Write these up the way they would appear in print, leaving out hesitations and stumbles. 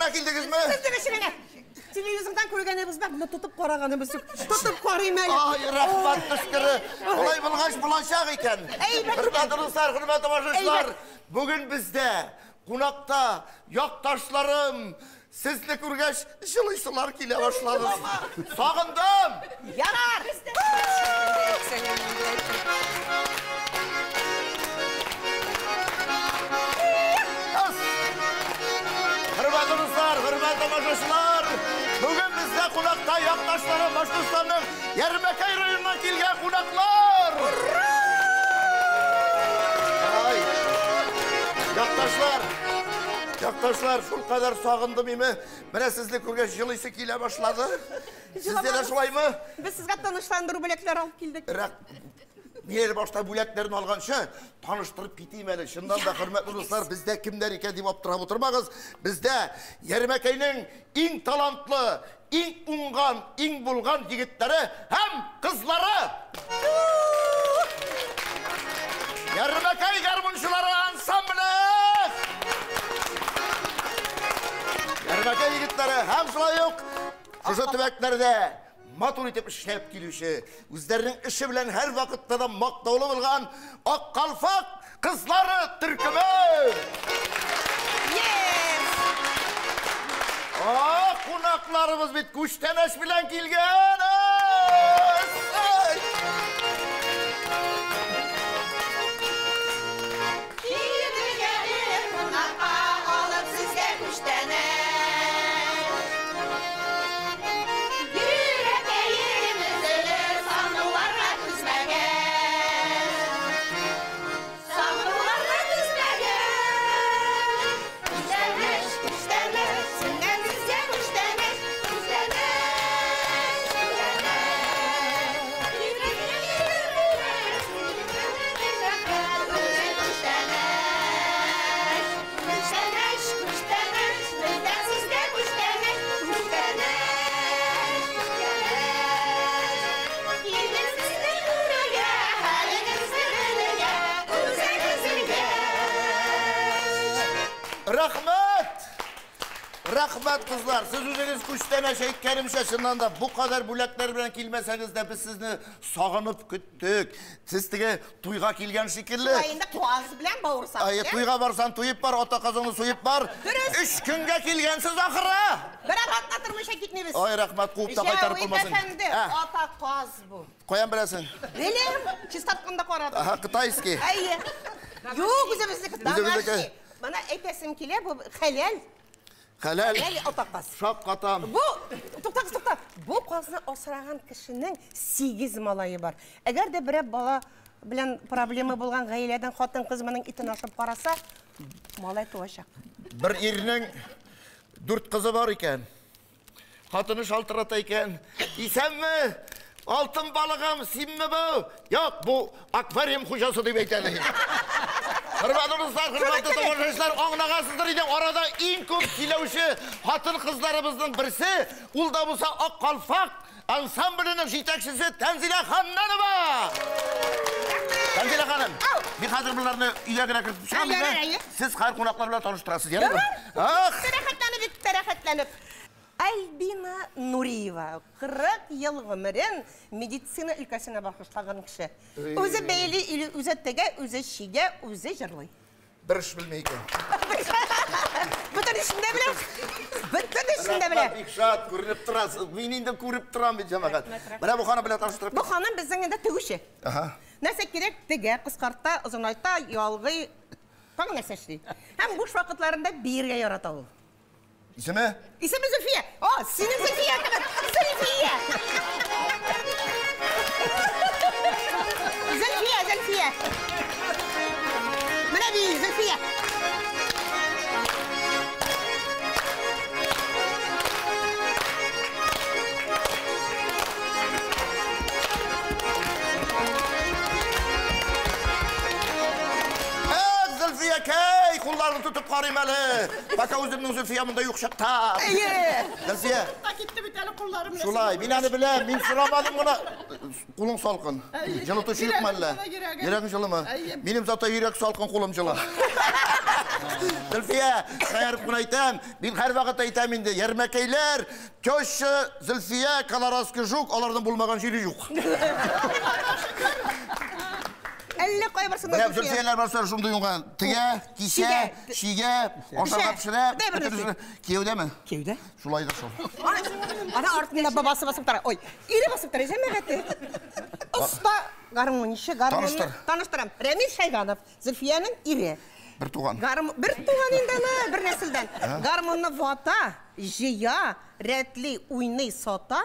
генә килдегезме? Сезнең өчен генә. Телевизордан күргәнебез бар, моны тотып караганыбыз юк. Тотып карыйм әле. Ай, рәхмәт төшкере. Болай булгач булачак икән. Әйбәт. Хөрмәтле дуслар, хөрмәтле тамашачылар, бүген бездә кунакта якташларым, сезне күргәч җылыйсылар килә башлады. Сагындым. Ярар. Хөрмәтле дуслар, хөрмәтле тамашачылар, бүген бездә кунакта якташларым Башкортстанның Ярмәкәй районыннан килгән кунаклар. Ай! Якташлар, якташлар, шул кадәр сагындым име. Менә сезне күргәч җылыйсы килә башлады. Сездә дә шулаймы? Без сезгә тынычландыру бүләкләре алып килдек. Мин әле башта бүләкләрне алганчы таныштырып китим әле. Чыннан да, хөрмәтле дуслар, бездә кемнәр икән дип аптырап утырмагыз. Бездә Ярмәкәйнең иң талантлы, иң уңган, иң булган егетләре һәм кызлары. Ярмәкәй гармунчылары ансамбле! Ярмәкәй егетләре һәм шулай ук шушы төбәкләрдә матур итеп эшләп килүче, үзләренең эше белән һәр вакытта да мактаулы булган Ак калфак кызлары төркеме! Yes! А, кунакларыбыз бит күчтәнәч белән килгән! Ай! Килдек әле кунакка алып сезгә күчтәнәч. Йөрәкәем өзелер сагынуларга түзмәгән. Сагынуларга түзмәгән. Күчтәнәч, күчтәнәч, синнән сезгә күчтәнәч, күчтәнәч, күчтәнәч. Күчтәнәч, күчтәнәч, бездән сезгә күчтәнәч, күчтәнәч, күчтәнәч. Килдек сезне күрергә, хәлегезне белергә, үзегез белгәч. Рәхмәт! Рәхмәт, кызлар! Сез үзегез күчтәнәч әйткәнемчә, чыннан да бу кадәр бүләкләр белән килмәсәгез дә без сезне сагынып көттек. Сез теге туйга килгән шикелле. Шулай инде каз белән бавырсак. Ай, туйга барсаң туеп бар, ата казыңны суеп бар. Дөрес. 3 көнгә килгәнсез ахыры. Берәр атна тормыйча китмибез. Ай, рәхмәт, куып та кайтарып Җәвит булмасын. әфәнде, Ә, ата каз бу. Каян беләсең? Белем, чистартканда карадым. Аһа, кытайский. Әйе. Юк, үзебезнеке. Үзебезнеке. Домашний. Мына әйтәсем килә, бу хәләл. Хәләл. Хәләл ата каз. Шаккатам. Бу, туктагыз, тукта. Бу казны асраган кешенең 8 малае бар. Әгәр дә берәр бала белән проблема булган гаиләдән хатын-кыз моның итен ашап караса, малай туачак. Бер ирнең 4 кызы бар икән. Хатыны шалтырата икән. Исәнме? Алтын балыгым, синме бу? Юк, бу аквариум хуҗасы дип әйтә. Хөрмәтле дуслар, хөрмәтле тамашачылар, аңлагансыздыр инде, арада иң күп сөйләүче хатын-кызларыбызның берсе, ул да булса Ак калфак ансамбленең җитәкчесе Тәнзилә Ханнанова. Тәнзилә ханым, мин хәзер боларны өйгә генә кертеп чыгам, Әйе, инде. әйе. Сез хәзер кунаклар белән таныштырасыз, ярыймы? Ах! Рәхәтләнеп бит, рәхәтләнеп. Альбина Нуриева, 40 ел гомерен медицина өлкәсенә багышлаган кеше. Үзе бәйли, или үзе тегә, үзе чигә, үзе җырлый. Бер эш белми икән. Бөтен эшен дә белә. Бөтен эшен дә белә. Рәхмәт, бик шат, күренеп торасыз. Мин инде күреп торам бит, җәмәгать. Менә бу ханым белән таныштырып. Бу ханым безнең инде тегүче. Аһа. Нәрсә кирәк, тегә, кыскарта, озынайта, ялгый, тагы нәрсә эшли. Һәм буш вакытларында биергә ярата ул. Исеме? Исеме Зөлфия. О, синең Зөлфия кебек. Зөлфия. Зөлфия, Зөлфия. Менә би, Зөлфия. Эх, Зөлфия, кәй, кулларны тотып карыйм әле. Пока үземнең Зөлфия монда юк чакта. Әйе. Зөлфия. Китте бит әле кулларым. Шулай, мин аны беләм, мин сорамадым гына. Кулың салкын. Җылытучы юкмы әллә? Йөрәгем. Йөрәгең җылымы? Әйе. Минем зато йөрәк салкын, кулым җылы. Зөлфия, шаярып кына әйтәм, мин һәрвакыт әйтәм инде, Ярмәкәйләр, теща, Зөлфия, колорадский жук, аларның булмаган җире юк. Әллә кая барсын да Менә Зөлфия. Зөлфияләр барса шундый уңган. Тегә, кисә, чигә, ашарга пешерә. Бер бер бөтенесе. Кияүдәме? Кияүдә. Шулай да шул. Ана артында бабасы басып тора. Ой, ире басып тора, җәмәгате. Оста гармунчы, гармунны Таныштыр. таныштырам. Рәмил Шәйганов, Зөлфиянең ире. Бер туган. Гарм бер туган инде ана, бер нәселдән. Гармунны вата, җыя, рәтли, уйный, сата.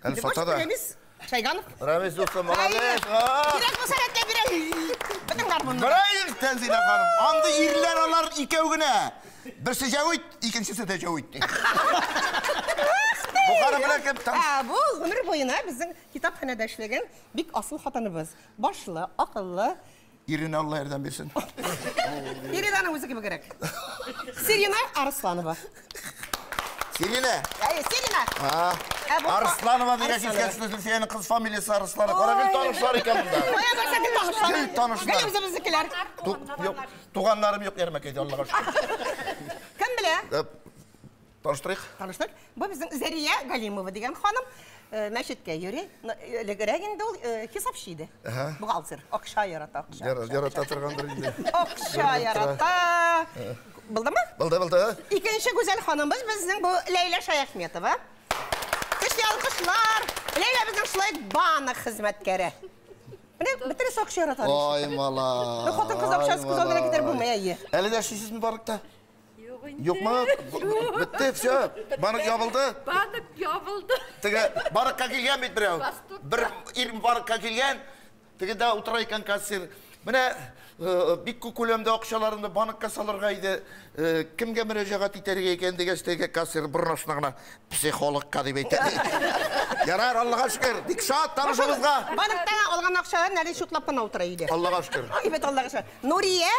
Әле сата да. Рәмис Шәйганов. Рәмис дустым, молодец. Кирәк булса рәтләп бирә. Бөтен гармунны. Бер Тәнзилә ханым. Андый ирләр алар икәү генә. Берсе Җәвит, икенчесе дә Җәвит. ди. Бу ханым белән кем таныш? Ә, бу гомер буена безнең китапханәдә эшләгән бик асыл хатыныбыз. Башлы, акыллы. Иренә Алла ярдәм бирсен. Ире дә аның үзе кебегрәк. Сирина Арсланова. Сирина. Әйе, Сирина. А. Ә, бу- Арсланова дигән Арсланова. искә төште Зөлфиянең кыз фамилиясе Арсланова. Кара гел танышлар икән монда. Кая барса гел танышлар. Гел танышлар. Гел үзебезнекеләр. Юк, туганнарым юк Ярмәкәйдә, Аллага шөкер. Кем белә? Таныштырыйк. Таныштык. Бу безнең Зәрия Галимова дигән ханым мәчеткә йөри. Элегрәк инде ул хисапчы иде. Бухгалтер. Акча ярата, акча. Ярата торгандыр инде. Акча ярата. Булдымы? Булды, булды. Икенче гүзәл ханымыбыз безнең бу Ләйлә Шаяхметова. Көчле алкышлар. Ләйлә безнең шулай банк хезмәткәре. Менә бөтенесе акча ярата. Ай, малай. Хатын-кыз акчасы күз алдына китереп булмый, әйе. Әле дә эшлисезме банкта? Юк инде. Юкмы? Бетте, все. Банк ябылды. Банк ябылды. Теге банкка килгән бит берәү. Восток. Бер ир банкка килгән. Теге дә утыра икән кассир. Менә бик күп күләмдә акчаларымны банкка салырга иде. Кемгә мөрәҗәгать итәргә икән дигәч, теге кассир борын астына гына психологка дип әйтә. Ярар, Аллага шөкер. Бик шат танышыбызга. Банктан алган акчаларын әле шутлап кына утыра иде. Аллага шөкер. Әйбәт, Аллага шөкер. Нурия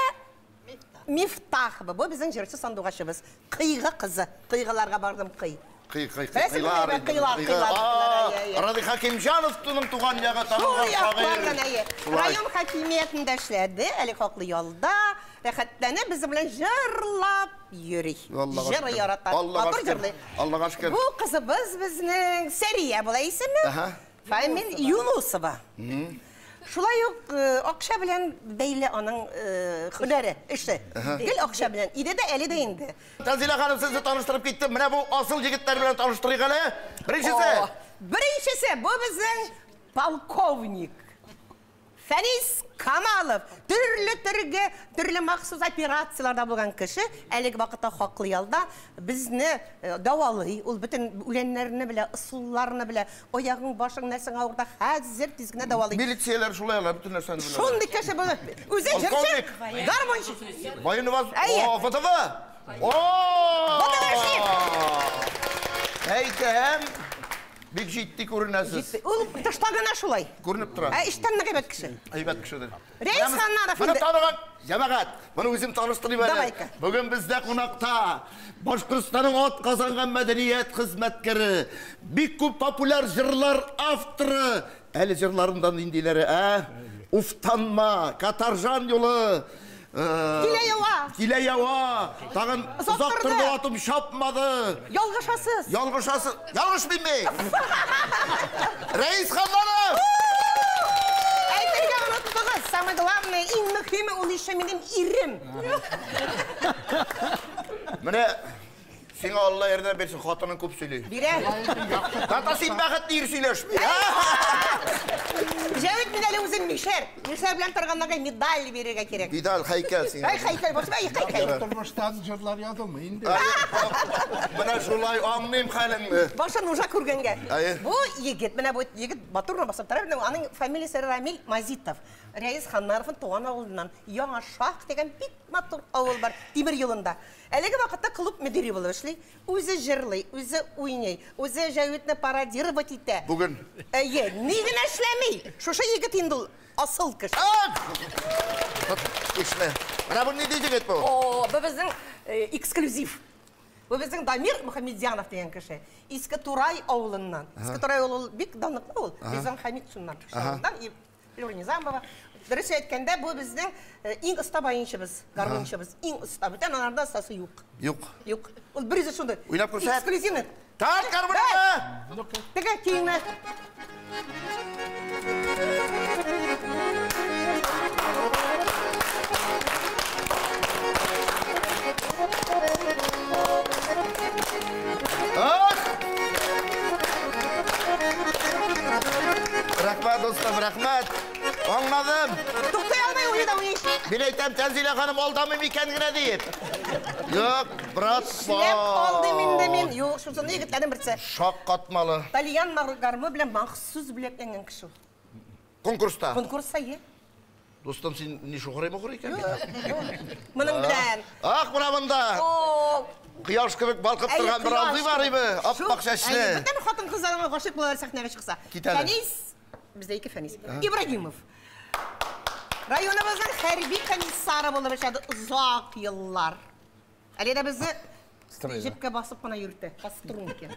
Мифтахова. Бу безнең җырчы сандугачыбыз. Кыйгы кызы. Кыйгыларга бардым кый. Кый, кый, кый, Беләсеңме, кыйлар әйбәт, инде, кыйлар, кыйгы. кыйлар, А, кыйлар, әйе, әйе. Радий Хакимҗановның туган ягы Шул танылган яклардан, шагыйрь. әйе. Шулай. Район хакимиятендә эшләде, әле хаклы ялда, рәхәтләнеп безнең белән җырлап йөри. Аллага Җыр шөкер. ярата. Аллага Матур шөкер. җырлый. Аллага шөкер. Бу кызыбыз безнең Сәрия була исеме. Аһа. Фамил Юнусова. Шулай ук акча белән бәйле аның һөнәре, эше. Гел акча белән. Иде дә, әле дә инде. Тәнзилә ханым, сезне таныштырып киттем. Менә бу асыл егетләр белән таныштырыйк әле. Беренчесе. О, Беренчесе бу безнең полковник. Фәнис Камалов. Төрле төрге, төрле махсус операцияларда булган кеше, әлеге вакытта хаклы ялда безне дәвалый. Ул бөтен үләннәрне белә, ысулларны белә. Аягың, башың нәрсәң авырта, хәзер тиз генә дәвалый. Милицияләр шулай алар бөтен нәрсәне белә. Шундый кеше бу. Үзе җырчы, Полковник. гармунчы. Военный воз... Әйе. О, ВДВ! О! ВДВ Әйтәм, бик җитди күренәсез. Ул тышта гына шулай. Күренеп тора. Ә эчтән нык әйбәт кеше. Әйбәт кешедер. Рәис Ханнанов Моны инде. таныган җәмәгать, моны үзем таныштырыйм әле. Давай-ка. Бүген бездә кунакта Башкортстанның ат казанган мәдәният хезмәткәре, бик күп популяр җырлар авторы. Әле җырларындан ниндиләре, ә? Уфтанма, Катаржан юлы, Килә ява. Килә ява. Тагын Озак озак торды. торды атым чапмады. Ялгышасыз. Ялгышасыз. Ялгышмыйм мин. Рәис Ханнанов! Әйтергә оныттыгыз. Самое главное, иң мөһиме ул еще минем ирем. Менә сиңа Алла ярдәм бирсен, хатының күп сөйли. Бирә. Тата син бәхетле ир сөйләшми. Җәвит мин әле үзем мишәр. Мишәр белән торганнарга медаль бирергә кирәк. Медаль, һәйкәл сиңа. Әй, һәйкәл, башыма, әй, һәйкәл. Тормыштан җырлар язылмый инде. Менә шулай аңлыйм хәлеңне. Башын нужа күргәнгә. Әйе. Бу егет, менә бу егет батыр басып тора, менә аның фамилиясе Рамил Мазитов. Рәис Ханнаровның туган авылыннан Яңа Шах дигән бик матур авыл бар, тимер юлында. Әлеге вакытта клуб мөдире булып эшли. Үзе җырлый, үзе уйный, үзе Җәвитне пародировать итә. Бүген. Әйе, ни генә эшләми. Шушы егет инде ул асыл кеше. Ишме. Менә бу нинди егет бу? О, бу безнең эксклюзив. Бу безнең Дамир Мөхәммәдьянов дигән кеше. Иске Турай авылыннан. Иске Турай авылы ул бик данлыклы ул. Ризан Хамид шуннан. Шуннан Флюра Низамова. Дөрес әйткәндә, бу безнең иң оста баянчыбыз, гармунчыбыз, иң оста. Бүтән аларда остасы юк. Юк. Юк. Ул бер үзе шундый. Уйнап күрсәт. Эксклюзивный. Тарт гармуныңны! Теге киеңне. Ах! Рәхмәт, дустым, рәхмәт. Аңладым. Туктый алмый уйный да уйный. Мин әйтәм, Тәнзилә ханым алдамый микән генә диеп. Юк, брат, Эшләп алдым инде мин. Юк, шушындый егетләрнең берсе. Шаккатмалы. Тальян гармы белән махсус бүләкләнгән кеше ул. Конкурста. Конкурста, е. Дустым, син ни шухрый мухрый икән бит. Моның белән. Ах, менә монда. О, Кояш кебек балкып әйе, торган бер кояш абзый бар кебек. иде, аппак Шул, чәчле. әйе, Бүтән хатын-кызларга гашыйк булалар сәхнәгә чыкса. Кит әле. Фәнис, бездә ике Фәнис. Ибрагимов. Районыбызның хәрби комиссары булып эшләде озак еллар. Әле дә безне җепкә басып кына йөртә, по струнке.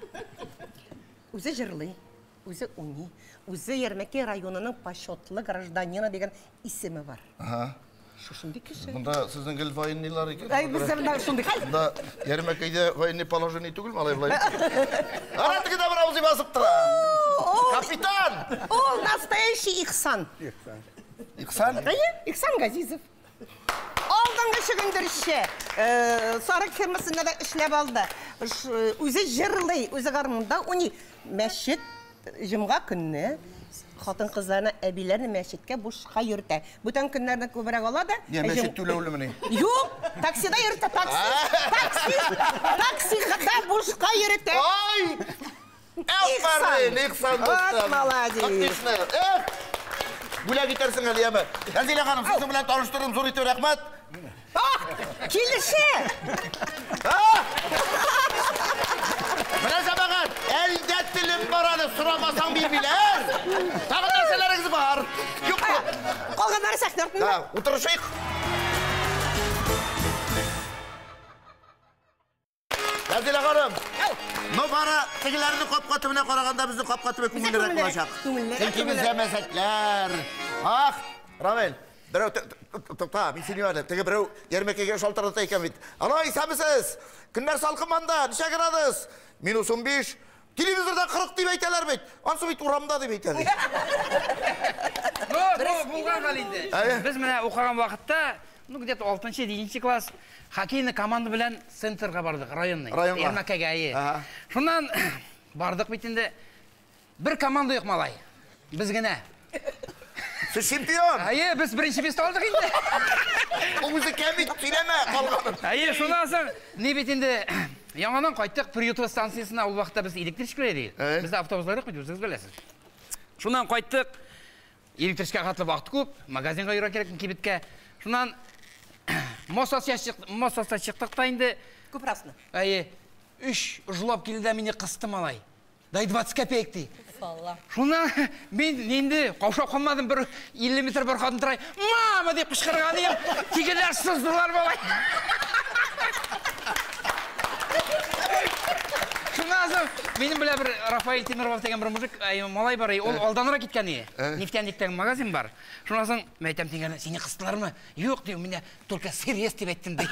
Үзе җырлый, үзе уйный, үзе Ярмәкәй районының почетлы гражданины дигән исеме бар. Ага. Шушындый кеше. Монда сезнең гел военныйлар икән. Әй, бездә менә шундый хәл. Монда Ярмәкәйдә военный положение түгелме алай болай? Ара тегедә бер абзый басып тора. Капитан! Ул настоящий Ихсан. Ихсан? Әйе, Ихсан Газизов. Алдынгы чөгендерче, сарык фермасында да эшләп алды. Үзе җырлый, үзе гармунда уйный. Мәчет җомга көнне хатын-кызларны, әбиләрне мәчеткә бушка йөртә. Бүтән көннәрне күбрәк ала да. Не, мәчет түләүлемени? Юк, таксида йөртә, такси, такси, таксида бушка йөртә. Ай! Афәрин, Ихсан Вот дустым. молодец. Отлично. Эх! Бүләк итәрсең әле, яме. Тәнзилә ханым, сезнең белән таныштырдым, зур итеп рәхмәт. Ах, килеше! Менә җәмәгать, әлдә телем бар әле, сорамасаң бирмиләр. Тагын нәрсәләрегез бар? Юкмы? Калганнары сәхнә артында. Да, утырышыйк. Тәнзилә ханым, ну бары тегеләрнең капка төбенә караганда безнең капка төбе күңеллерәк булачак. Күңеллерәк, Чөнки бездә мәзәкләр. Ах, Равил, берәү тукта, мин сөйлим әле. Теге берәү Ярмәкәйгә шалтырата икән бит. Алло, исәнмесез? Көннәр салкын монда, ничә градус? Минус 15. Телевизорда 40 дип әйтәләр бит. Ансы бит урамда дип әйтә ди. Ну, булган хәл инде. Әйе. Без менә укыган вакытта, ну, где-то 6-7 класс, хоккейный команда белән центрга бардык, районный. Районга. Ярмәкәйгә, әйе. Ага. Шуннан бардык бит инде. Бер команда юк, малай. Без генә. Сез чемпион. Әйе, без беренче место алдык инде. Ул үзе кем бит, сөйләмә, калганын. Әйе, шуннан соң, ни бит инде, яңадан кайттык Приютово станциясенә, ул вакытта без электричка идек. Әйе. Бездә автобуслар юк бит, үзегез беләсез. Шуннан кайттык, электричка хәтле вакыт күп, магазинга йөрергә кирәк, кибеткә. Шуннан мост астына чыктык та инде. Күп расны. Әйе, өч жулап килде дә мине кысты малай. Дай 20 копеек ди. Алла. Шуннан мин инде каушап калмадым, бер 50 метр бер хатын тора, мама дип кычкырган идем. Тегеләр сыздылар малай. Шуннан соң минем белән бер Рафаэль Тимиров дигән бер мужик, әй, малай бар, ул алданрак киткән иде. Нефтяник дигән магазин бар. Шуннан соң мин әйтәм, тегене, сине кыстылармы? Юк, ди, у меня только сыр есть дип әйттем, ди.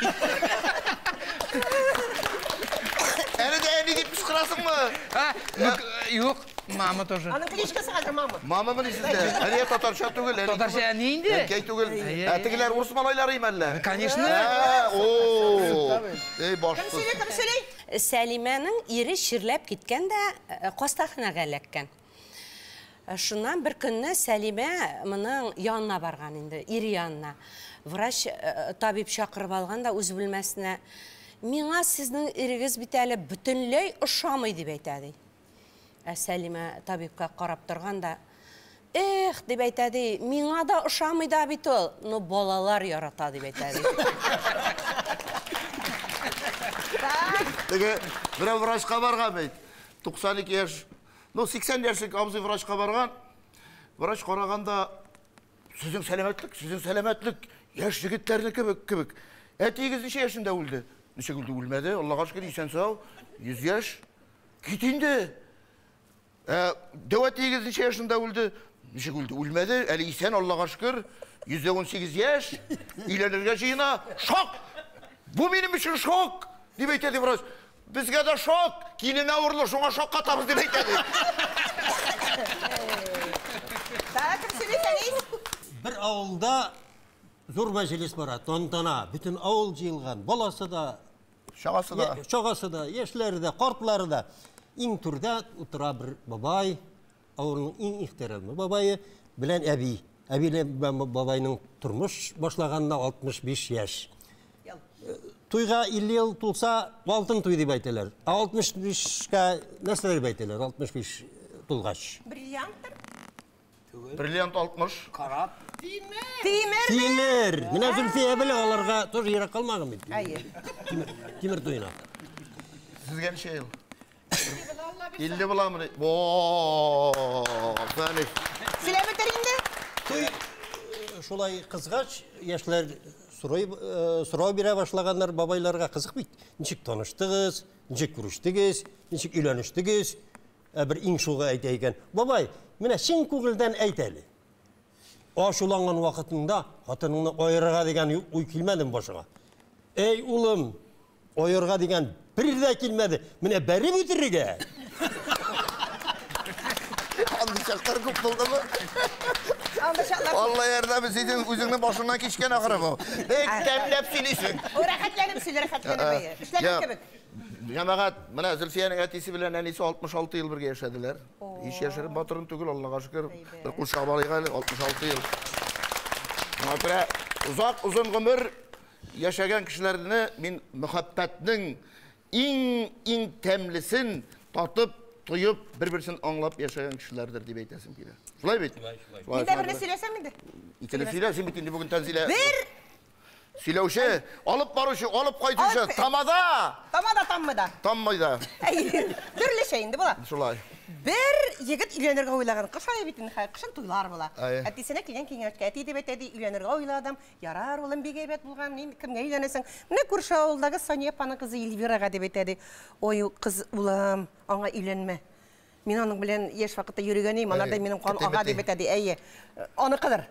Әле дә әни дип кычкырасыңмы? А, ну, юк, мама тоже. Аның кличкасы хәзер мама. Мама мени сездә? Әни татарча түгел, әни Татарча түгел. әни инде. Әнкәй түгел. Әйе, Ә әйе. тегеләр урыс малайлары име әллә? Конечно. Ә, о. Эй, Кем башсыз. сөйли, кем сөйли? Сәлимәнең ире чирләп киткән дә, хастаханәгә эләккән. Шуннан бер көнне Сәлимә моның янына барган инде, ире янына. Врач, табиб чакырып алган да үз бүлмәсенә. Миңа сезнең ирегез бит әле бөтенләй ошамый дип әйтә ди. Ә Сәлимә табибка карап торган да, эх, дип әйтә ди, миңа да ошамый да бит ул, но балалар ярата дип әйтә ди. Теге берәү врачка барган бит. 92 яшь, ну 80 яшьлек абзый врачка барган. Врач караганда, сезнең сәламәтлек, сезнең сәламәтлек, яшь егетләрнеке кебек кебек. Әтиегез ничә яшендә үлде? Ничек үлде? Үлмәде. Аллага шөкер, исән сау. 100 яшь. Кит инде. Дәү әтиегез ничә яшендә үлде? Ничек үлде? Үлмәде, әле исән, Аллага шөкер. 118 яшь, өйләнергә җыена. Шок! Бу минем өчен шок! Дип әйтә ди врач. Безгә дә шок! Килене авырлы, шуңа шаккатабыз дип әйтә ди. Так, кем сөйли, Фәнис? Бер авылда зур мәҗлес бара, тантана. Бөтен авыл җыелган, баласы да, Чагасы да. Чагасы да, яшьләре дә, картлары да. Иң түрдә утыра бер бабай, авылның иң ихтирамлы бабае белән әби. Әби белән бабайның тормыш башлаганына 65 яшь. Туйга 50 ел тулса, алтын туй дип әйтәләр. Ә 65-кә нәрсә дип әйтәләр? 65 тулгач. Бриллианттыр? Бриллиант 60. Карап. Тимер. Тимер! Менә Зөлфия белә аларга тоже ерак калмаган бит. Әйе. Тимер туена. Сезгә ничә ел? 50 буламы? О, Фәнис. Сөйләп бетер инде. Туй шулай кызгач, яшьләр сорау бирә башлаганнар бабайларга. Кызык бит. Ничек таныштыгыз, ничек күрештегез, ничек өйләнештегез? Ә бер иң шугы әйтә икән. Бабай, менә чын күңелдән әйт әле. Ачуланган вакытыңда хатыныңны аерырга дигән уй килмәдеме башыңа? Эй, улым, аерырга дигән бер дә килмәде. Менә бәреп үтерергә. Андый чаклар күп булдымы? Андый чаклар. Алла ярдәме, синең үзеңнең башыңнан кичкән ахыры бу. Бик тәмләп сөйлисең. Ой, рәхәтләнеп сөйли, рәхәтләнеп. Әйе. Эшләгән кебек. Җәмәгать, менә Зөлфиянең әтисе белән әнисе 66 ел бергә яшәделәр. Һич яшерен батырын түгел, Аллага шөкер. Бер кул чабып алыйк әле, 66 ел. Шуңа күрә озак озын гомер яшәгән кешеләрне мин мәхәббәтнең иң-иң тәмлесен татып, тоеп, бер-берсен аңлап яшәгән кешеләрдер дип әйтәсем килә. Шулай бит? Мин дә берне сөйләсәм инде. Икене сөйлә, син бит инде бүген Тәнзилә. Бер сөйләүче, алып баручы, алып кайтучы, тамада! Тамада таммый да. Таммый да. Әйе, төрлечә инде була. Шулай. Бер егет өйләнергә уйлаган. Кыш ае бит инде, хәзер кышын туйлар була. Әйе. Әтисенә килгән киңәшкә, әти дип әйтә, ди, өйләнергә уйладым. Ярар, улым, бик әйбәт булган. Мин кемгә өйләнәсең? Менә күрше авылдагы Сания апаның кызы Эльвирага дип әйтә, ди. Ой, кыз, улым, аңа өйләнмә. Мин аның белән яшь вакытта йөрегән идем, аларда минем кан ага дип әйтә, ди. Әйе, аныкыдыр.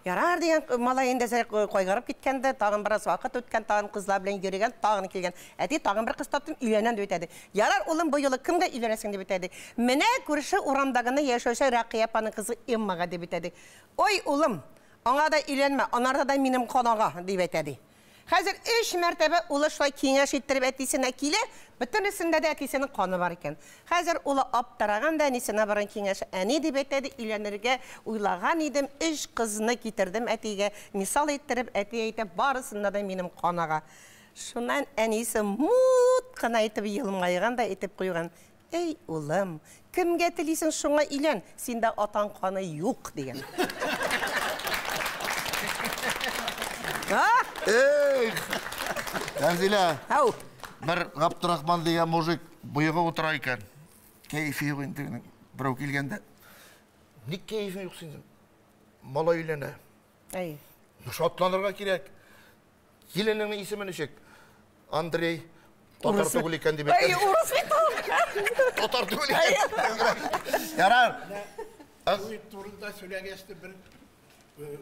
Ярар дигән малай инде әзрәк кайгырып киткән дә, тагын бераз вакыт үткән, тагын кызлар белән йөрегән, тагын килгән. Әти, тагын бер кыз таптым, өйләнәм дип әйтә, ди. Ярар, улым, бу юлы кемгә өйләнәсең дип әйтә, ди. Менә күрше урамда гына яшәүче Рәкыя апаның кызы Эммага дип әйтә, ди. Ой, улым, аңа да өйләнмә, анарда да минем кан ага дип әйтә, ди. Хәзер 3 мәртәбә улы шулай киңәш иттереп әтисенә килә, бөтенесендә дә әтисенең каны бар икән. Хәзер улы аптыраган да әнисенә барган киңәш, әни дип әйтә, ди, өйләнергә уйлаган идем, 3 кызны китердем әтигә, мисал иттереп, әти әйтә, барысында да минем кан ага. Шуннан әнисе мут кына итеп елмайган да әйтеп куйган: Эй, улым, кемгә телисең шуңа өйлән, синдә атаң каны юк, дигән. Эй! Тәнзилә. Ау. Бер Габдрахман дигән мужик боегып утыра икән. Кәефе юк инде аның. Берәү килгәндә, ник кәефең юк синең? Малай өйләнә. Әй. Шатланырга кирәк. Киленеңнең исеме ничек? Андрей. Татар түгел икән дип Әй, әйткән. урыс бит ул. Татар түгел икән. Ярар. Туй турында сөйләгәч тә бер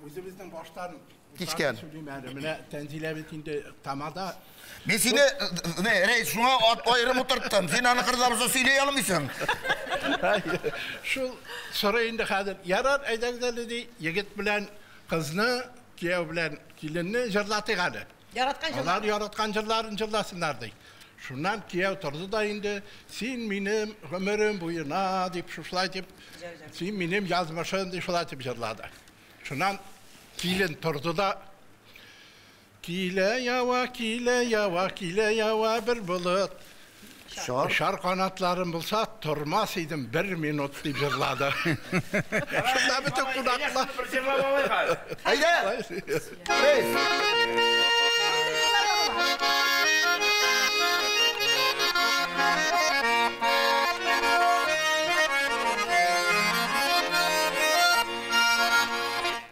үзебезнең баштан кичкән. Сөйлим әле. Менә Тәнзилә бит инде тамада. Мин сине, не, рәис, шуңа ат аерым утырттым. Син аны кырда булса сөйли алмыйсың. Шул сорый инде хәзер. Ярар, әйдәгез әле ди, егет белән кызны, кияү белән киленне җырлатыйк әле. Яраткан җырлар. Алар яраткан җырларын җырласыннар ди. Шуннан кияү торды да инде, син минем гомерем буена дип шушылай дип, син минем язмышым дип шулай дип җырлады. Шуннан килен торды да, килә ява, килә ява, килә ява бер болыт. Шар. Шар канатларым булса, тормас идем бер минут дип җырлады. Шунда бөтен кунаклар. Бер җырлап алыйк әле. Әйдә! Рәис!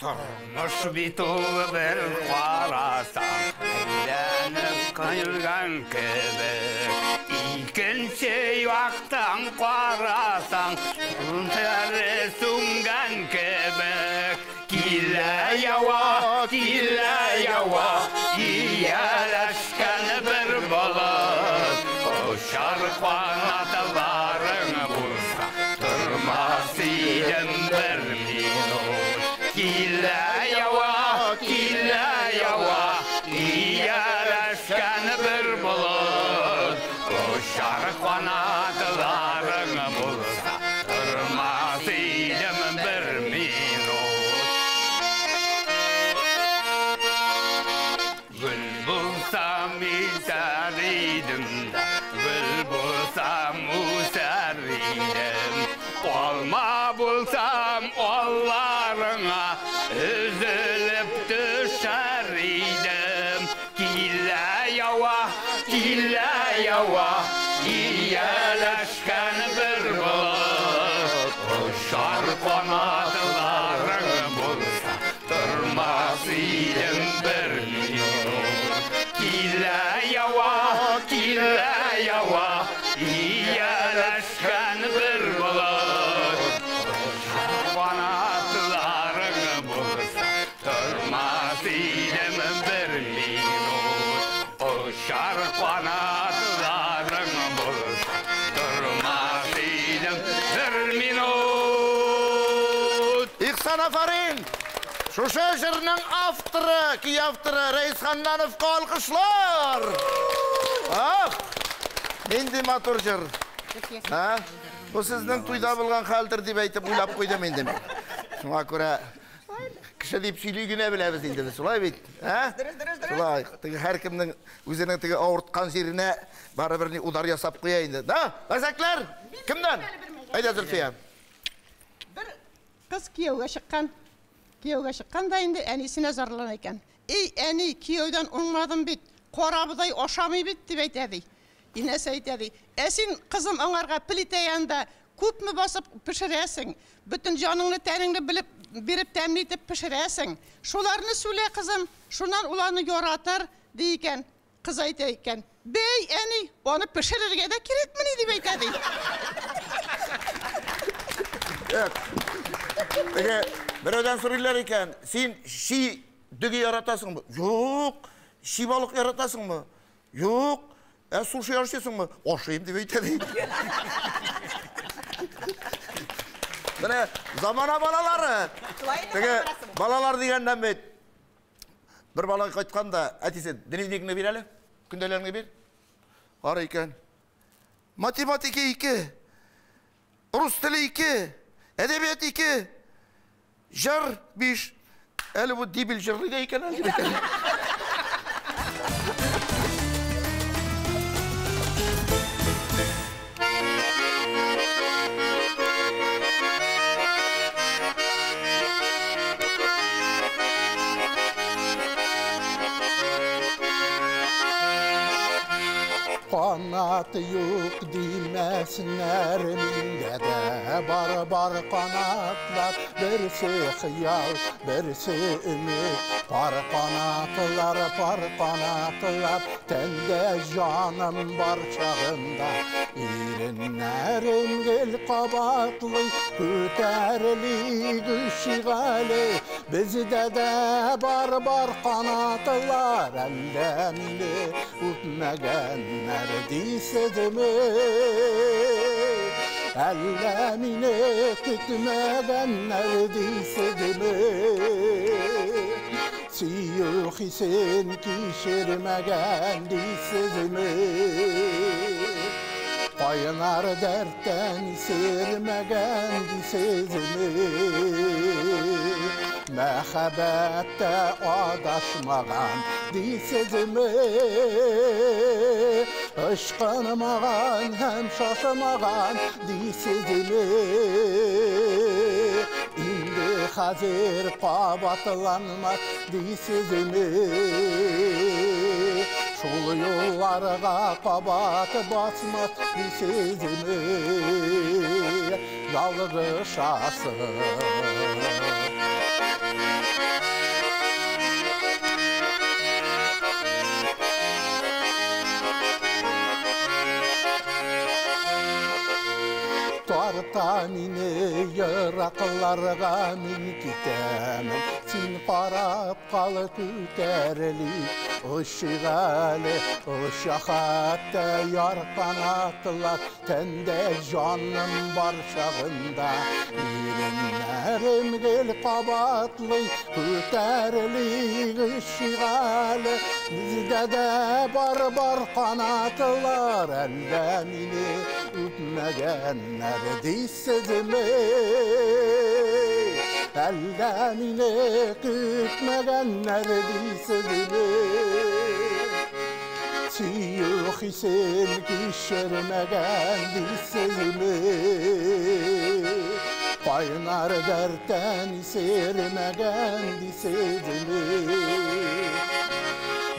Тормыш бит ул бер карасаң, әйләнеп кайган кебек. Икенче яктан карасаң, тәре сүнгән кебек. булсам, алларыңа өзелеп төшәр идем. Килә ява, килә ява, ияләшкән бер болыт. Очар канатларың булса, тормас идем бер минут. Килә ява, килә ява, ияләшкән бер болыт. Очар канатларың булса, тормас идем бер минут. Очар канатларың булса, тормас идем бер минут. Ихсан, афарин! Шушы җырның авторы, көй авторы Рәис Ханнановка алкышлар! Ах! Нинди матур җыр. Ә? Бу сезнең туйда булган хәлдер дип әйтеп уйлап куйдым инде мин. Шуңа күрә кеше дип сөйли генә беләбез инде без, шулай бит? Ә? Дөрес, дөрес, дөрес. Шулай. Теге һәркемнең үзенең теге авырткан җиренә барыбер ни удар ясап куя инде. Да, мәзәкләр! Кемнән? Әйдә, Зөлфия. Бер кыз кияүгә чыккан. Кияүгә чыккан да инде әнисенә зарлана икән. Эй, әни, кияүдән уңмадым бит. Карабодай ашамый бит, дип әйтә ди. Инәсе әйтә ди. Ә син, кызым, аңарга плитә янында күпме басып пешерәсең? Бөтен җаныңны, тәнеңне белеп, биреп тәмле итеп пешерәсең. Шуларны сүлә, кызым, шуннан ул аны яратыр, ди икән. Кыз әйтә икән. Бей, әни, аны пешерергә дә кирәкмени, дип әйтә ди. Теге берәүдән сорыйлар икән, син ши дөге яратасыңмы? Юк. Ши балык яратасыңмы? Юк. Ә суши ашыйсыңмы? Ашыйм дип әйтә ди. Менә замана балалары. Теге балалар дигәннән бит. Бер бала кайткан да, әтисе, дневнигыңны бир әле, көндәләреңне бир. Карый икән. Математика 2, рус теле 2, әдәбият 2, җыр 5. Әле бу дебил җырлый да икән әле. Канат юк димәсеннәр, миндә дә бар бар канатлар, берсе хыял, берсе өмет. Пар канатлар, пар канатлар, тәндә җаным бар чагында. Иреннәрем гел кабатлый, күтәрелик шигале. Бездә дә бар бар канатлар, әллә мине үпмәгәннәр дисезме? Әллә мине көтмәгәннәр дисезме? Сөю хисен кичермәгән дисезме? Кайнар дәрттән исермәгән дисезме? Мәхәббәттә адашмаган дисезме? Ышкынмаган һәм шашмаган дисезме? Инде хәзер кабатланмас дисезме? Шул юлларга кабат басмас дисезме? Ялгышасыз. Тарта мине еракларга, мин китәм. Син карап кал, күтәрелик. Очыйк әле, оча хәтта яр канатлар, тәндә җаным бар чагында. Иреннәрем гел кабатлый, күтәрелик, очыйк әле. Бездә дә бар бар канатлар, әллә мине үпмәгәннәр дисезме? Әллә мине көтмәгәннәр дисезме? Сөю хисен кичермәгән дисезме? Кайнар дәрттән исермәгән дисезме?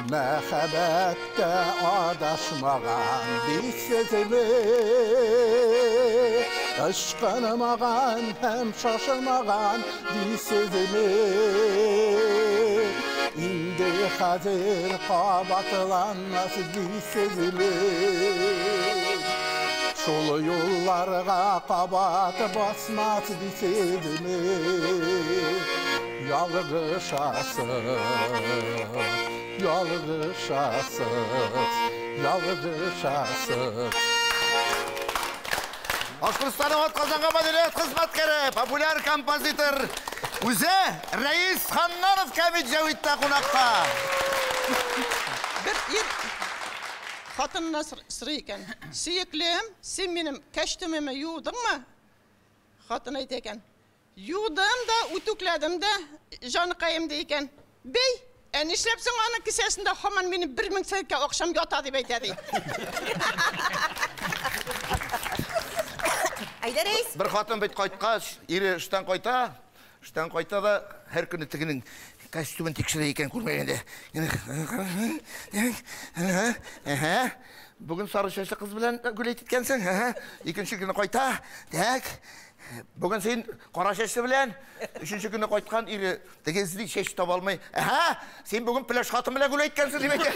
Мәхәббәттә адашмаган дисезме? Ышкынмаган һәм шашылмаган дисезме? Инде хәзер кабатланмас дисезме? Шул юлларга кабат басмас дисезме? Ялгышасыз, ялгышасыз, ялгышасыз. Башкортстанның атказанган мәдәният хезмәткәре, популяр композитор үзе Рәис Ханнанов Кәмит Җәвиттә кунакта. Бер ир хатынына сорый икән. Сөеклем, син минем кәчтүмемне юдыңмы? Хатын әйтә икән. Юдым да, үтүкләдем дә, җаныкаем ди икән. Бей, ә нишләп соң аның кесәсендә һаман минем 1000 сәгатькә акчам ята дип әйтә ди. Әйдә, Рәис. Бер хатын бит кайткач, ире эштән кайта, эштән кайта да һәр көне тегенең костюмын тикшерә икән күрмәгәндә. Бүген сары чәчле кыз белән гулять иткәнсең. Икенче көне кайта. Так. Бүген син кара чәчле белән, өченче көне кайткан ире теге эзли чәч таба алмый. Әһә, син бүген пеләш хатын белән гулять иткәнсең дип әйтә.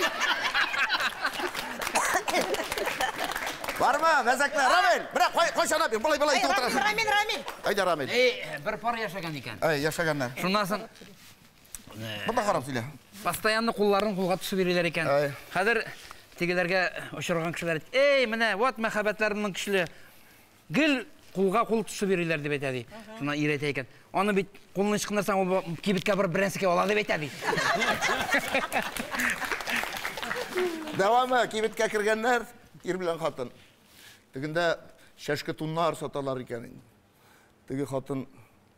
Барма, мәзәкләр. Рамил, менә кайчан алып, болай болай итеп утырасың. Рамил, Рамил. Әйдә, Рамил. Эй, бер пар яшәгән икән. Әй, яшәгәннәр. Шуннан соң Монда карап сөйлә. Постоянно кулларын кулга төшеп йөриләр икән. Хәзер тегеләргә очраган кешеләр әйтә, "Эй, менә вот мәхәббәтләренең көчле. Гел кулга кул төшеп йөриләр" дип әйтә ди. Шуннан ир әйтә икән. Аны бит кулын ычкындырсаң, ул кибеткә барып бернәрсәгә ала дип әйтә ди. Дәвамы, кибеткә кергәннәр, ир белән хатын. Тегендә чәшке туннар саталар икән инде. Теге хатын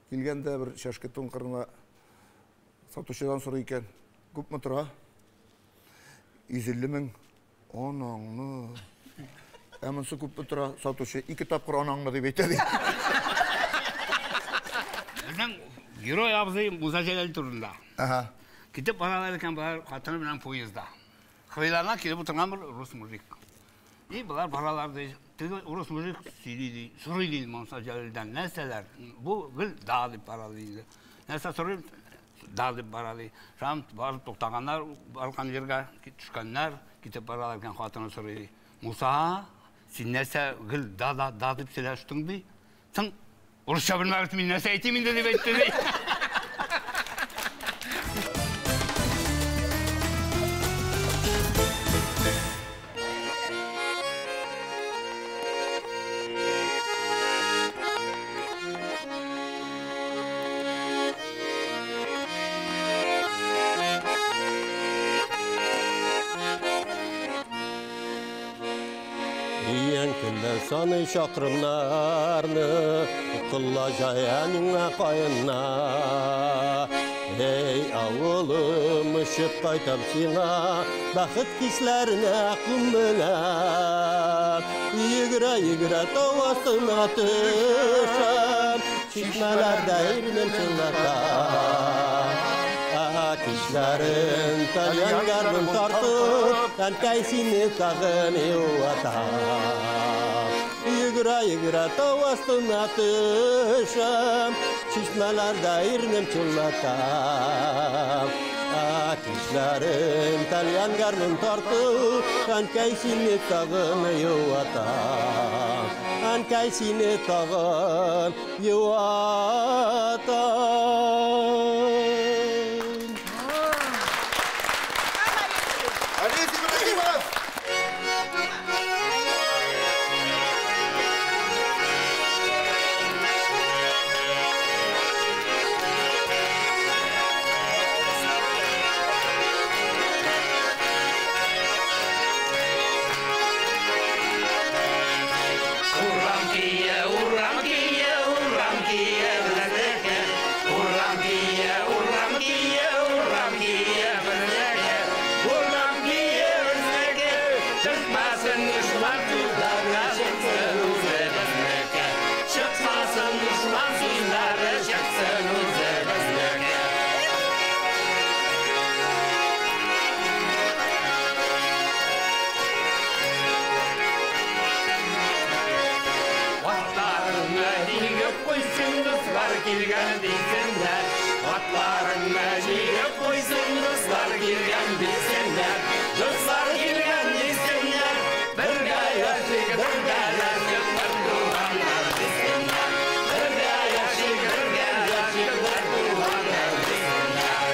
килгәндә бер чәшке тун кырына сатучыдан сорый икән. Күпме тора? 150 мең. Анаңны. Ә монысы күпме тора? Сатучы ике тапкыр анаңны дип әйтә ди. Безнең герой абзый Муса Җәләл турында. Ага. Китеп баралар икән болар хатыны белән поездда. Кырыйларына килеп утырган бер рус мужик. И болар баралар ди. Теге урыс мужик сөйли ди, сорый ди Муса Җәләлдән нәрсәләр? Бу гел да дип бара ди. Нәрсә сорый? Да дип бара ди. Шам барып туктаганнар, барган җиргә төшкәннәр, китеп баралар икән, хатыны сорый ди. Муса, син нәрсә гел да да да дип сөйләштең ди. Соң урысча белмәгәч мин нәрсә әйтим инде дип әйтте ди. Саный чакрымнарны, кылла җаяныңа каенна. Эй, авылым, очып кайтам сиңа, бәхет хисләренә күмеләм. Йөгерә-йөгерә тау астына төшәм, чишмәләрдә ирнем чыңлата. Кичләрен тальян гармун тартып, әнкәй сине тагын юата. Йөгерә-йөгерә тау астына төшәм, чишмәләрдә ирнем чыңлата. Кичләрен тальян гармун тартып, әнкәй сине тагын юата. Әнкәй сине тагын юата. Урам кие, урам кие, куйсын, дуслар килгән дисеннәр. Атларыңны җигеп куйсын, дуслар килгән дисеннәр. Дуслар килгән дисеннәр. Бергә яшик, бергә яшик, бер туганнар дисеннәр. Бергә яшик, бергә яшик, бер туганнар дисеннәр.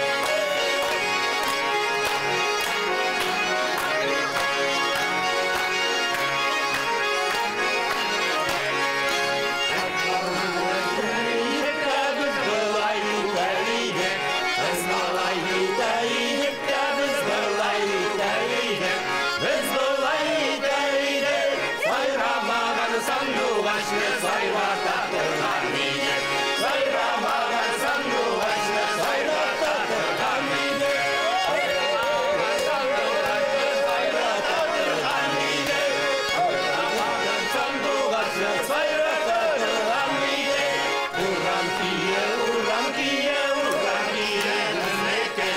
Без болай итәр идек, без болай итәр идек тә, без болай итәр идек, без болай итәр идек. Сайрамаган сандугачны сайрата торган идек. Сайрамаган сандугачны сайрата торган идек. Сайрамаган сандугачны сайрата торган идек. Сайрамаган сандугачны сайрата торган идек. Урам көе, урам көе, урам көе безнеке.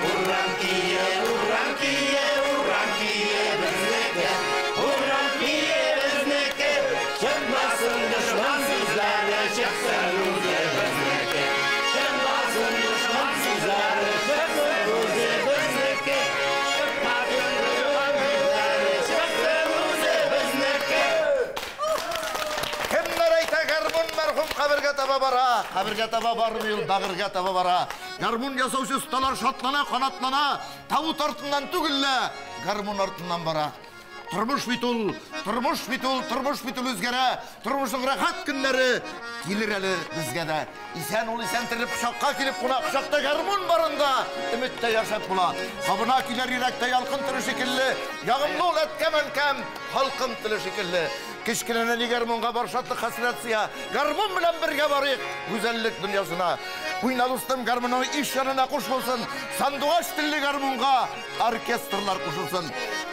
Урам көе, урам көе, урам көе безнеке. Урам көе безнеке. Чыкмасын дошман сүзләре, чыксын үзе безнеке. Чыкмасын дошман сүзләре, чыксын үзе безнеке. Чыкмасын дошман сүзләре, чыксын үзе безнеке. Кемнәр әйтә, гармун мәрхүм кабергә таба бара? Кабергә таба бармый ул, бәгырьгә таба бара. Гармун ясаучы осталар шатлана, канатлана. Тавыт артыннан түгел лә, гармун артыннан бара. Тормыш бит ул, тормыш бит ул, тормыш бит ул үзгәрә. Тормышның рәхәт көннәре килер әле безгә дә. Исән ул исән терелеп кочакка килеп куна, кочакта гармун барында өметтә яшәп була. Кабына килер йөрәктә ялкын теле шикелле, ягымлы ул әткәм-әнкәм, халкым теле шикелле. Кечкенә нәни гармунга бар шатлык хәсрәт сыя. Гармун белән бергә барыйк гүзәллек дөньясына. Уйна, дустым, гармуның иш янына куш булсын. Сандугач телле гармунга оркестрлар кушылсын.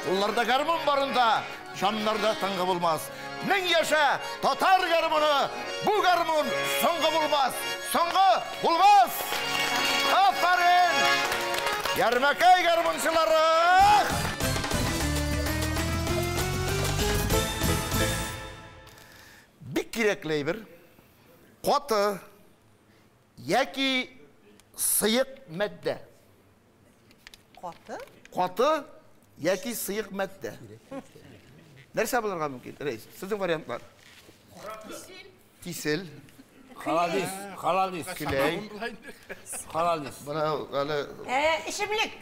Кулларда гармун барында җаннарда тынгы булмас. Мең яшә татар гармуны, бу гармун соңгы булмас. Соңгы булмас. Афәрин! Ярмәкәй гармунчылары! Бик кирәкле әйбер. Каты яки сыек матдә. Каты? Каты яки сыек матдә. Нәрсә булырга мөмкин? Рәис, сезнең вариантлар. Кисел. Халадис, халадис. Келәй. Халадис. Бына әле Эчемлек.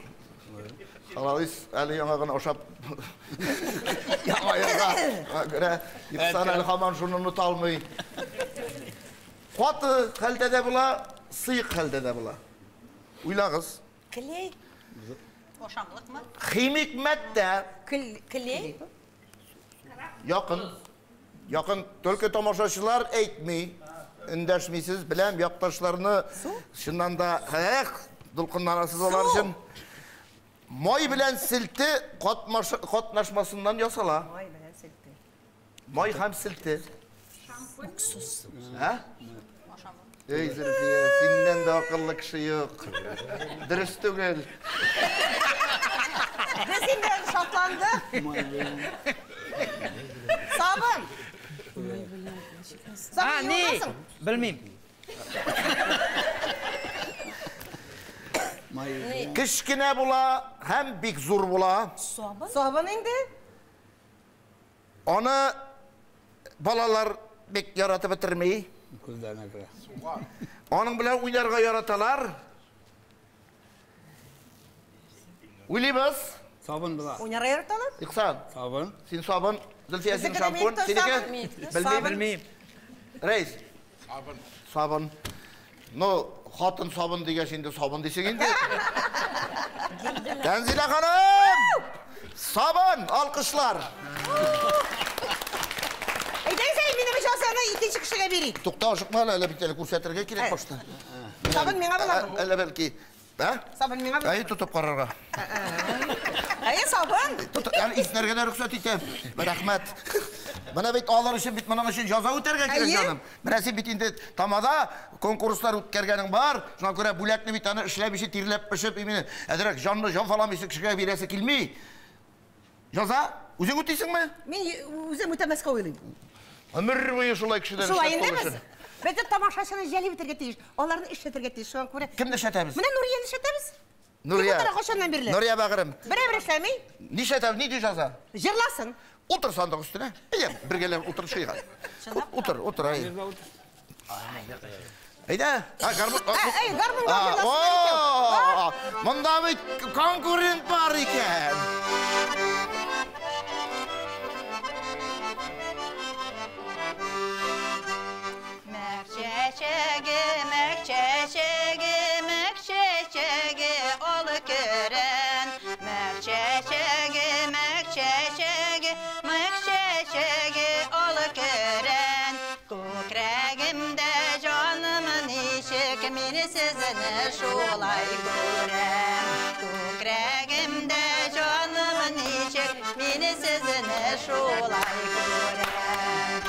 Халадис әле яңа гына ашап яңа елга күрә Ихсан әле һаман шуны оныта алмый. Каты хәлдә дә була, сыек хәлдә дә була. Уйлагыз. Клей. Ашамлыкмы? Химик матдә. Клей. Якын. Якын. Только тамашачылар әйтми. Эндәшмисез, беләм, якташларны чыннан да эх, дулкынланасыз алар өчен. Май белән селте катнашмасыннан ясала. Май белән селте. Май һәм селте. Уксус. Ә? Эй, Зөлфия, синнән дә акыллы кеше юк. Дөрес түгел. Без инде шатландык. Сабын. А, ни? Белмим. Кечкенә була һәм бик зур була. Сабын? Сабын инде. Аны балалар бик яратып бетерми. Күзләренә керә. Аның белән уйнарга яраталар. Уйлыйбыз. Сабын була. Уйнарга яраталар? Ихсан. Сабын. Син сабын. Зөлфия, син Безнеке дә шампунь. минем Синеке? сабын. Белмим. Сабын. Белмим. Рәис. Сабын. Сабын. Ну, хатын сабын дигәч инде сабын дисең инде. Тәнзилә ханым! Сабын, алкышлар. Әйдәгез әле минем җазаны икенче кешегә бирик. Тукта, ашыкма әле, әле бит әле күрсәтергә кирәк башта. Сабын миңа буламы? Әле бәлки. Ә? Сабын миңа буламы? Әй, тотып карарга. Әйе, сабын. Тот, әле иснәргә дә рөхсәт итәм. Рәхмәт. Менә бит алар өчен бит моның өчен җаза үтәргә кирәк, Әйе. җаным. Менә син бит инде тамада конкурслар үткәргәнең бар. Шуңа күрә бүләкне бит аны эшләп ише тирләп пешеп, именно әзрәк җанны җан кешегә бирәсе килми. Җаза, үзең үтисеңме? Мин үзем үтәмәскә уйлыйм. Гомер буе шулай кешеләр Шулай эшләп инде калышыр. Без дә тамашачыны җәлеп итәргә тиеш, аларны эшләтергә тиеш. Шуңа күрә. Кемне эшләтәбез? Менә Нурияне эшләтәбез. Нурия. Кем утыра кайчаннан бирле? Нурия бәгырем. Берәр эшләми. Нишләтәбез? Ни җаза? Җырласын. Утыр сандык өстенә. Әйдә, бергәләп утырышыйк. Утыр, утыр, әй. Әйдә. А, гармун. Әй, гармунга җырласын. О, монда бит конкурент бар икән. Мәк чәчәге, мәк чәчәге, мәк чәчәге, алы көрән. Мәк чәчәге, мәк чәчәге, мәк чәчәге, алы көрән. Күкрәгемдә җаным ничек, мин сезне шулай күрәм. Күкрәгемдә җаным ничек, мин сезне шулай күрәм.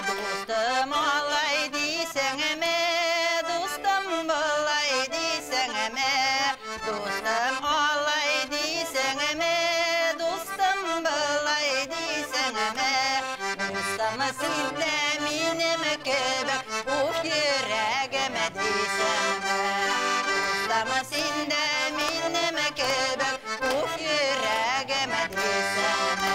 Дустым алай дисеңме, дустым болай дисеңме, дустым алай дисеңме, дустым болай дисеңме, дустым син дә минем кебек уф йөрәгем дисеңме, дустым син дә минем кебек уф йөрәгем дисеңме.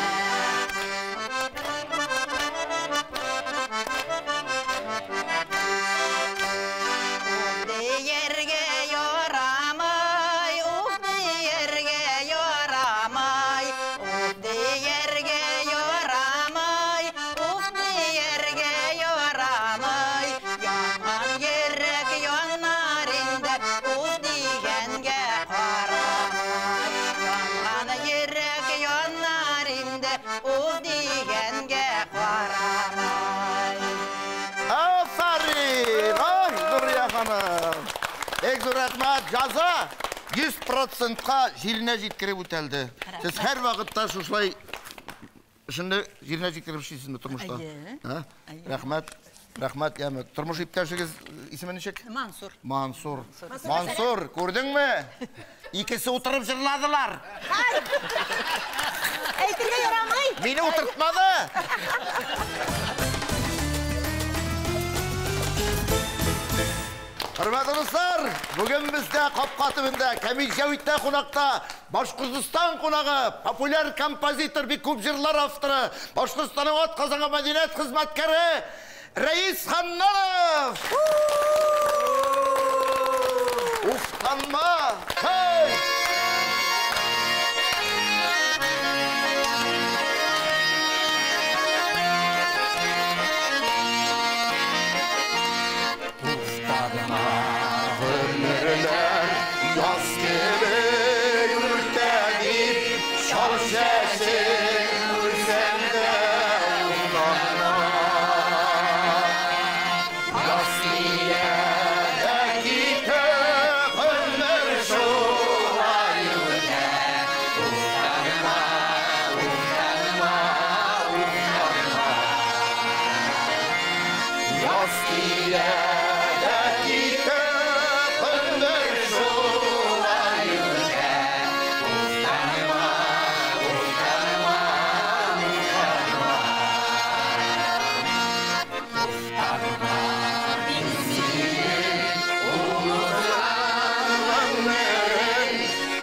Дияргә ярамай, уф дияргә ярамай, уф дияргә ярамай, уф дияргә ярамай. Янган йөрәк янар инде, уф дигәнгә карамай. Янган йөрәк янар инде, уф дигәнгә карамай. Афәрин! Ай, Нурия ханым. Бик зур рәхмәт. Җаза 100%-ка җиренә җиткереп үтәлде. Сез һәр вакытта шушылай эшеңне җиренә җиткереп эшлисезме тормышта? Әйе. Ә? Рәхмәт. Рәхмәт, яме. Тормыш иптәшегез исеме ничек? Мансур. Мансур. Мансур, күрдеңме? Икесе утырып җырладылар. Әйтергә ярамый. Мине утыртмады. Хөрмәтле дуслар, бүген бездә капка төбендә Камил Җәвиттә кунакта Башкортостан кунагы, популяр композитор, бик күп җырлар авторы, Башкортостанның атказанган мәдәният хезмәткәре Рәис Ханнанов! Уфтанма! Хей! Уфтанма, гомерләр яз кебек үтә дип, чал чәчең күрсәм дә уфтанма. Яз килә дә китә, гомер шулай үтә. Уфтанма, уфтанма, уфтанма. Яз килә дә китә, гомер шулай үтә. Уфтанма, уфтанма, уфтанма. Уфтанма, мин синең узган гомерең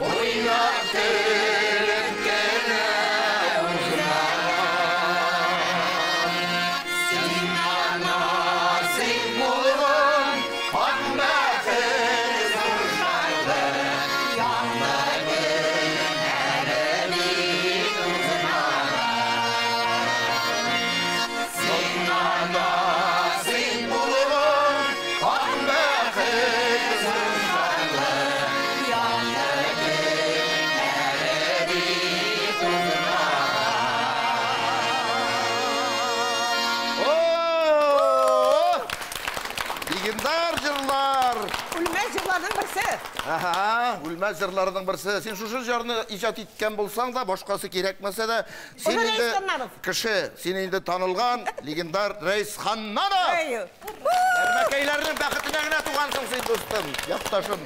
уйнап көлеп кенә узган. Сиңа насыйп булган ак бәхет зур шатлык, якты көн әле бит узмаган. Сиңа насыйп булган ак бәхет зур шатлык, якты көн әле бит узмаган. О! Легендар җырлар! Үлмәс җырларның берсе. Аһа, үлмәс җырларның берсе. Син шушы җырны иҗат иткән булсаң да, башкасы кирәкмәсә дә, син Уже инде Рәис Ханнанов. кеше, син инде танылган легендар Рәис Ханнанов. Әйе. Әрмәкәйләрнең бәхетенә генә тугансың син, дустым, якташым.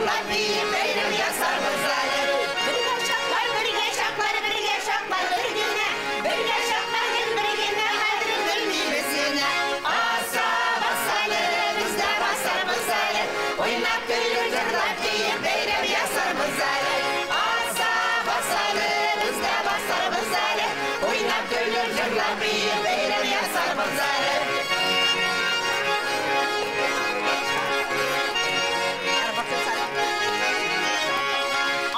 җырлап биеп бәйрәм ясарбыз әле. Бергә чаклар, бергә чаклар, бергә чаклар бер генә, бергә чаклар гел бер генә, кадерен белмибез генә. Аса бас әле, без дә басарбыз әле, уйнап көлеп җырлап биеп бәйрәм ясарбыз әле. Аса бас әле, без дә басарбыз әле, уйнап көлеп җырлап биеп бәйрәм ясарбыз әле.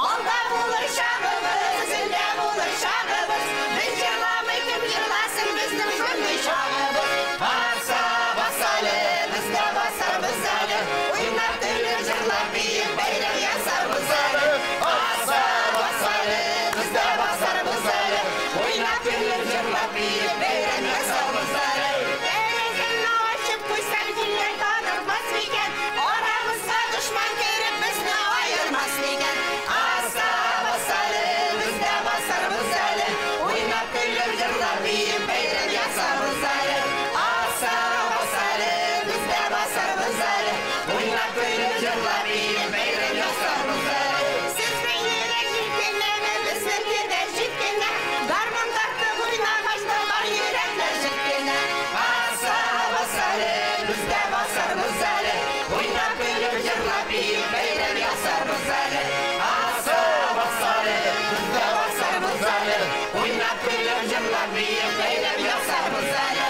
Алда булыр чагыбыз, илдә булыр чагыбыз, без җырламый кем җырласын безнең шундый чагыбыз. Баса, бас әле, без дә басарбыз әле, уйнап көлеп җырлап биеп бәйрәм ясарбыз әле. Баса, бас әле, без дә басарбыз әле, уйнап көлеп җырлап биеп бәйрәм ясарбыз әле. Тәрәзәңне ачып куйсаң, җилләр танырмас микән? Арабызга дошман кереп безне аермас микән? Аса, бас әле, без дә басарбыз әле, уйнап көлеп җырлап биеп бәйрәм ясарбыз әле. Аса, бас әле, без дә басарбыз әле, уйнап көлеп җырлап биеп бәйрәм ясарбыз әле. Сезнең йөрәк җилкенәме, безнеке дә җилкенә, гармун тартып уйнагач та бар йөрәкләр җилкенә. Аса, бас әле, без дә басарбыз әле, уйнап көлеп җырлап биеп бәйрәм ясарбыз әле. Аса, бас әле, без дә басарбыз әле, уйнап көлеп җырлап биеп бәйрәм ясарбыз әле.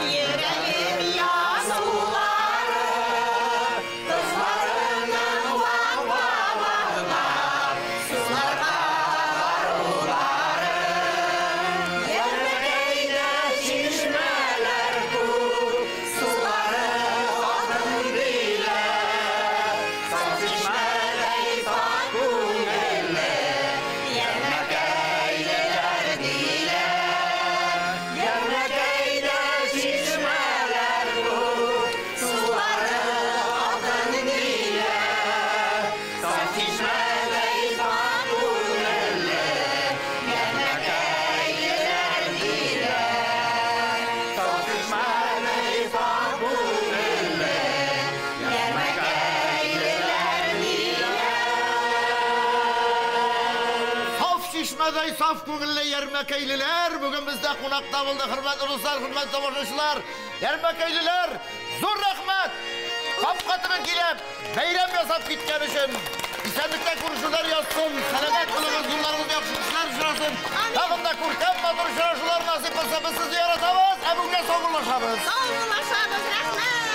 Йөрәгем язулары, кызларының вак-вагына, суларга барулары. Ярмәкәйдә чишмәләр күп, сулары алтын диләр. Саф чишмәдәй пакь күңелле, ярмәкәйлеләр диләр. Ярмәкәйдә чишмәләр күп, сулары алтын диләр. Саф чишмәдәй пакь күңелле, ярмәкәйлеләр диләр. Саф чишмәдәй пакь күңелле, ярмәкәйлеләр диләр. Саф чишмәдәй саф күңелле ярмәкәйлеләр бүген бездә кунакта булды. Хөрмәтле дуслар, хөрмәтле тамашачылар, ярмәкәйлеләр, зур рәхмәт! Капка төбен килеп, бәйрәм ясап киткән өчен. Исәнлектә күрешүләр язсын, сәламәт булыгыз, юлларыгыз яхшы кешеләр очрасын. Тагын да күркәм матур очрашулар насыйп булса, без сезне яратабыз, ә бүгенгә саубуллашабыз. Саубуллашабыз, рәхмәт!